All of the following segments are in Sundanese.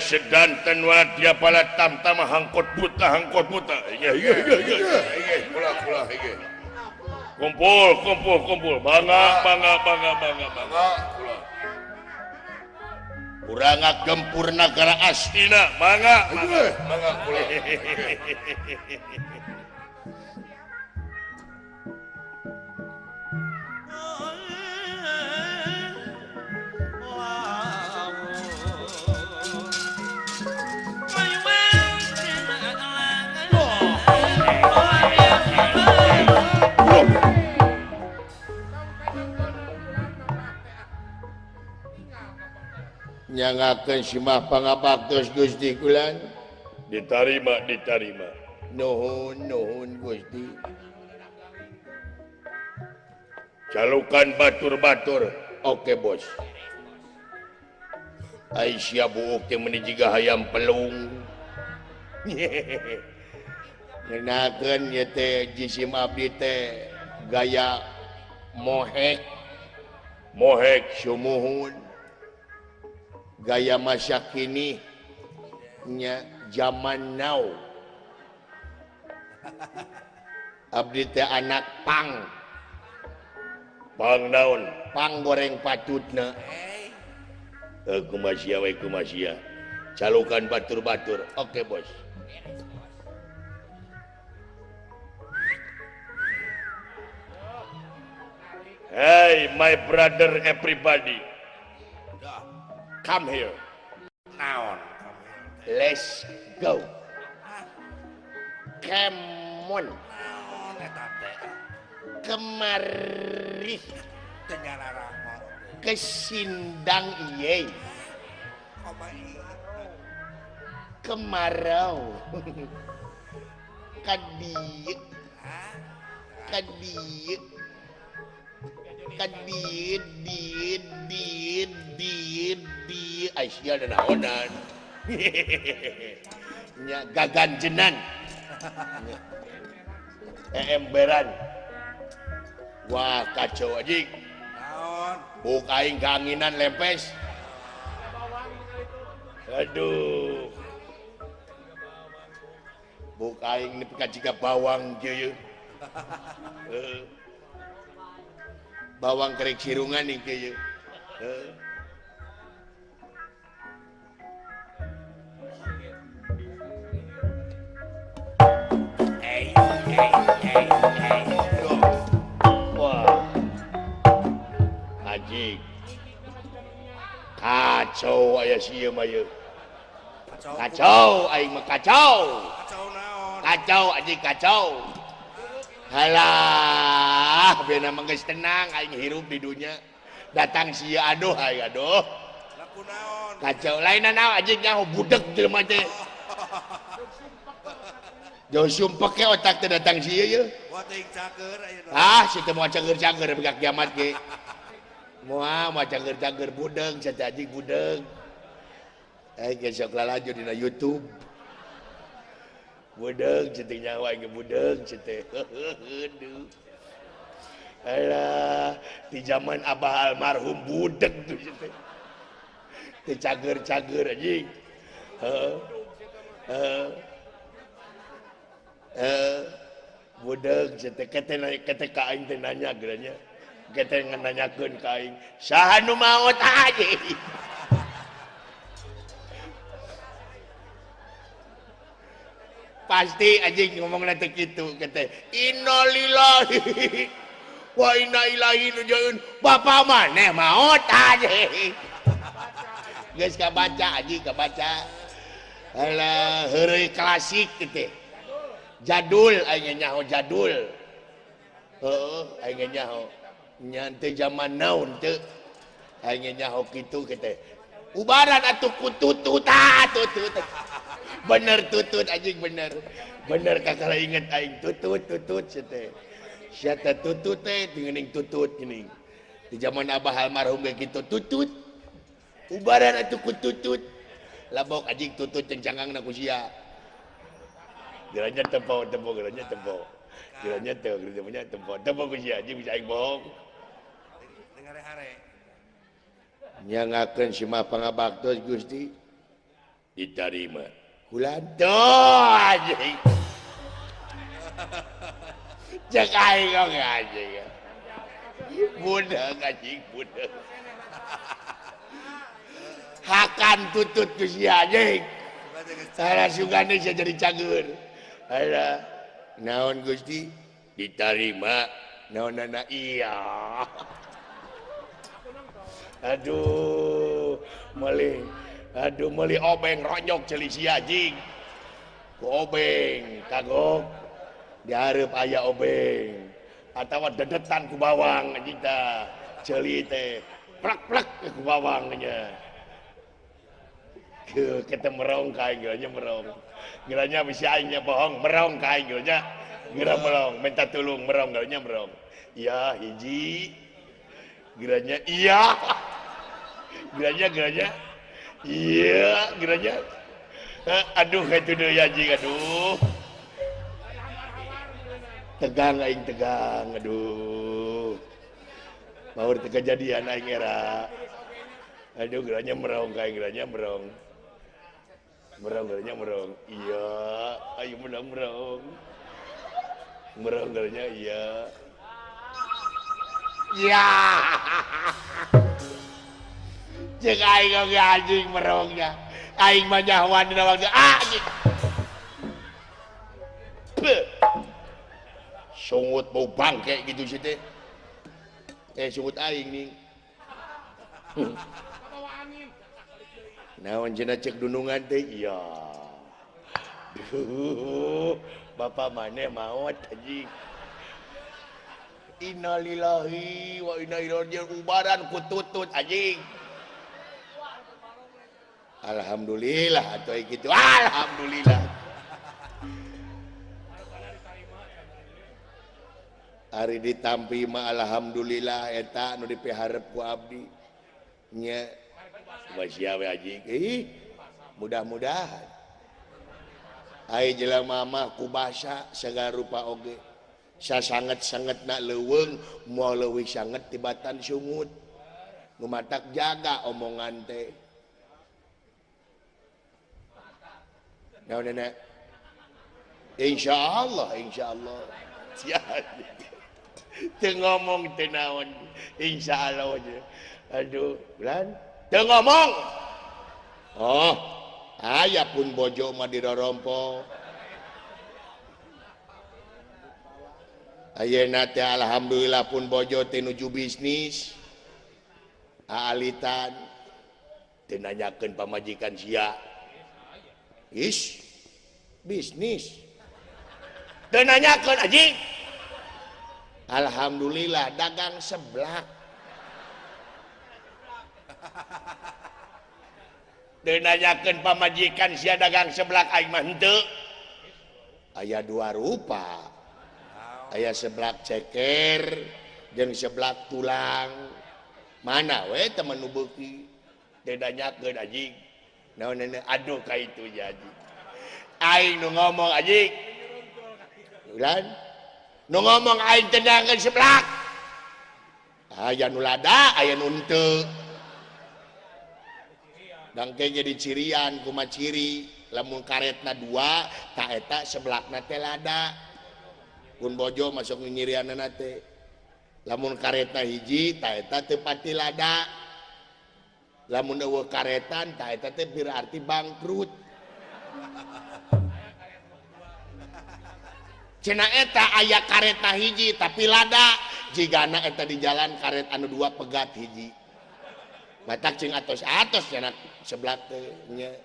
sedanten waladya pala tamtama hangkot buta hangkot buta. Iya iya iya iya. Kula kula iya. Kumpul kumpul kumpul. Bangga bangga bangga bangga bangga. Kula. Urang gempur nagara Astina. Bangga bangga bangga kula. Nyangakeun simah pangabaktos Gusti Kulan ditarima ditarima nuhun nuhun Gusti calukan batur-batur oke bos Aisyah buuk teh meuni jiga hayam pelung ngenakeun ieu teh jisim abdi teh gaya mohek mohek sumuhun gaya masa kini nya zaman now abdi teh anak pang pang naon pang goreng patutna kumaha we kumaha calukan batur-batur oke bos hey my brother everybody come here. Naon? Let's go. Come on. Kemari. Kesindang iye. Kemarau. Kadieu. Kadieu. Kadieu dieu dieu dieu dieu Aisyah dan naonan. Nya gaganjenan. Emberan. Wah kacau anjing. Naon? Buk aing keanginan lempes. Aduh. Buk aing nepi ka jiga bawang kieu. Bawang kerek sirungan nih kieu. Wah. Haji. Kacau aya sieu mah ieu. Kacau aing mah kacau. Kacau naon? Kacau anjing kacau. Halah, bena mah geus tenang aing hirup di dunya. Datang sia aduh aing aduh. Laku naon? Kacau lain naon anjing nyaho budeg jelema teh. Jauh sumpek ke otak teh datang sia ye. Wah teuing cager ayeuna. Ah, si teh moal cager-cager nepi ka kiamat ge. Moal moal cager-cager budeg sia teh anjing budeg. Aing geus sok lalajo dina YouTube. Budeg sia teh nyawa aing budeg sia teh. Aduh. Alah, di zaman abah almarhum budeg tuh sia teh. Teu cager-cager anjing. Heeh. Heeh. Budeg sia teh kete kete ka aing teh nanya geuranya. Kete nanyakeun ka aing, saha nu maot anjing? Pasti anjing ngomongna teh kitu kete. Innalillahi wa inna ilaihi rajiun. Bapa maneh maot anjing. Geus kabaca anjing kabaca. Alah heureuy klasik kitu. Jadul aing nyaho jadul. Heeh, aing nyaho. Nya teu zaman naon teu. Aing nyaho kitu kitu. Ubaran atuh ku tutut tutut. Bener tutut anjing bener. Bener kakara inget aing tutut tutut sia teh. Sia teh tutut teh geuning tutut geuning. Di zaman abah almarhum ge kitu tutut. Ubaran atuh ku tutut. Labok anjing tutut jeung cangangna ku sia. Geranya tempo tempo geranya tempo. Geranya teu geranya tempo. Tempo ku sia anjing bisa aing bohong. Dengar hare. Nyangakeun simah pangabaktos Gusti. Ditarima kula tuh anjing. Cek aing oge anjing. Budak anjing budak. Hakan tutut ku sia anjing. Salah sugane sia jadi cager. Alah, naon Gusti? Ditarima naonana iya. Aduh, meuli aduh meuli obeng ronyok ceuli sia anjing. Ku obeng kagok dihareup aya obeng atawa dedetan ku bawang anjing tah ceuli teh plak-plak ku bawang nya. Ke kita merong ka aing nya merong. Geuranya bisi aing nya bohong merong ka aing nya. Geura merong minta tulung merong geuranya merong. Iya hiji. Geranya iya. Geranya geranya iya geranya. Aduh kitu deui anjing aduh. Tegang aing tegang aduh. Baur teu kejadian aing era. Aduh geranya merong ka aing geranya merong. Merong geranya merong. Iya, ayo menang merong. Merong geranya iya. Ya. Cek aing oge anjing merongnya. Aing mah nyahoan dina waktu ah anjing. Sungut bau bangke gitu sih teh. Sungut aing nih. Naon cenah cek dunungan teh? Iya. Duh, bapak maneh maot anjing. Innalillahi wa inna ilaihi raji'un ubaran ku tutut anjing. Alhamdulillah atuh kitu. Alhamdulillah. Ari ditampi mah alhamdulillah eta nu dipiharep ku abdi. Nya sia we anjing. Ih, mudah-mudahan. Ai jelema mah ku basa sagala rupa oge. Sasanget-sangetna leuweung moal leuwih sanget tibatan sungut. Nu matak jaga omongan teh. Naon nenek? Insyaallah, insyaallah. Sia. Teu ngomong teu naon. Insyaallah aja. Aduh, bulan teu ngomong. Oh, aya pun bojo mah dirorompo. Ayeuna teh alhamdulillah pun bojo teh nuju bisnis. Aalitan teu nanyakeun pamajikan sia. Is bisnis. Teu nanyakeun anjing. Alhamdulillah dagang seblak. Teu nanyakeun pamajikan sia dagang seblak aing mah henteu. Aya dua rupa. Aya seblak ceker jeung seblak tulang. Mana we teman nu beuki. Teu nanyakeun anjing. Naon nenek aduh ka itu jadi. Aing nu ngomong anjing. Ulan nu ngomong aing teu nanyakeun seblak. Aya nu lada, aya nu henteu. Dangke jadi cirian kuma ciri lamun karetna dua ta eta seblakna teh lada. Pun bojo masuk nyirianna teh. Lamun karetna hiji ta eta teu pati lada. Lamun eueuh karetan ta eta teh berarti bangkrut. Cenah eta aya karetna hiji tapi lada, jigana eta di jalan karet anu dua pegat hiji. Batak cing atos-atos cenah seblak teh nya.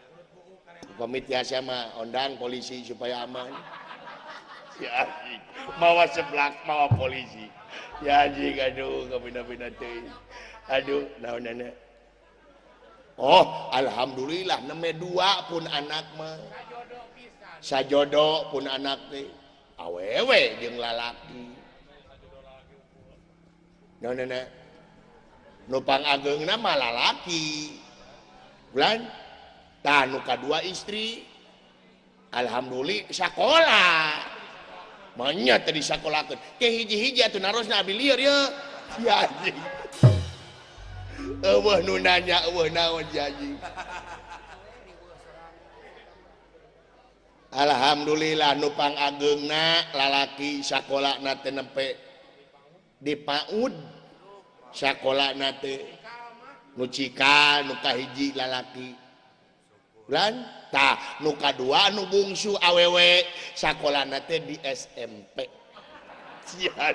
Upami tiasa mah ondang polisi supaya aman. Ya anjing, mawa seblak mawa polisi. Ya anjing aduh kabina-bina teuing. Aduh naonana. Oh, alhamdulillah neme dua pun anak mah. Sajodo pun anak teh. Awewe jeung lalaki. Naonana? Nu pangageungna mah lalaki. Bulan tah nu kadua istri. Alhamdulillah sakola. Manya tadi sakolakeun. Ke hiji-hiji atuh narosna abi lieur ye. Ya anjing. Eueuh nu nanya eueuh naon si anjing. Alhamdulillah nu pangageungna lalaki sakolana teh nempe di PAUD sakolana teh nu cikal nu kahiji lalaki lan tah nu kadua nu bungsu awewe sakolana teh di SMP. Sia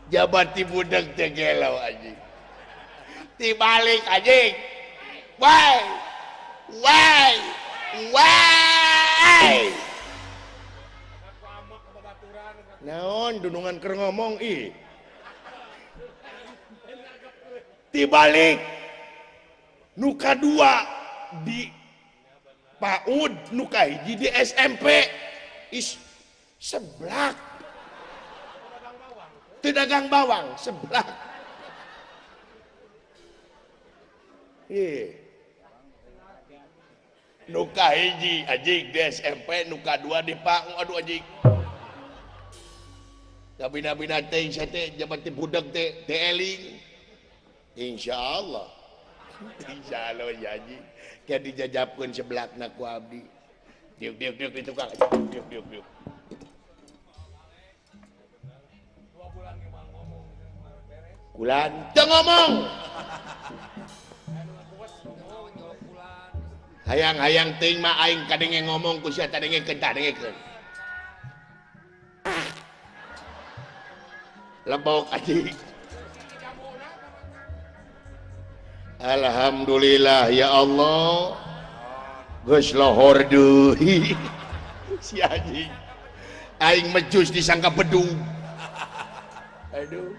jabat ti budak teh gelo anjing tibalik anjing wai wai wai naon dunungan keur ngomong ih tibalik nu kadua di PAUD nu kahiji di SMP is seblak teu dagang bawang seblak ih nu kahiji anjing di SMP nu kadua di PAUD aduh anjing kabina-bina teh teh jabat teh budak teh teh eling insyaallah insyaallah janji kayak dijajapkeun seblakna ku abdi diuk diuk diuk di tukang diuk diuk diuk kulan teu ngomong hayang-hayang teuing mah aing kadenge ngomong ku sia tadengekeun tadengekeun lebok anjing. Alhamdulillah ya Allah geus lohor deui si anjing aing mejus disangka bedug aduh.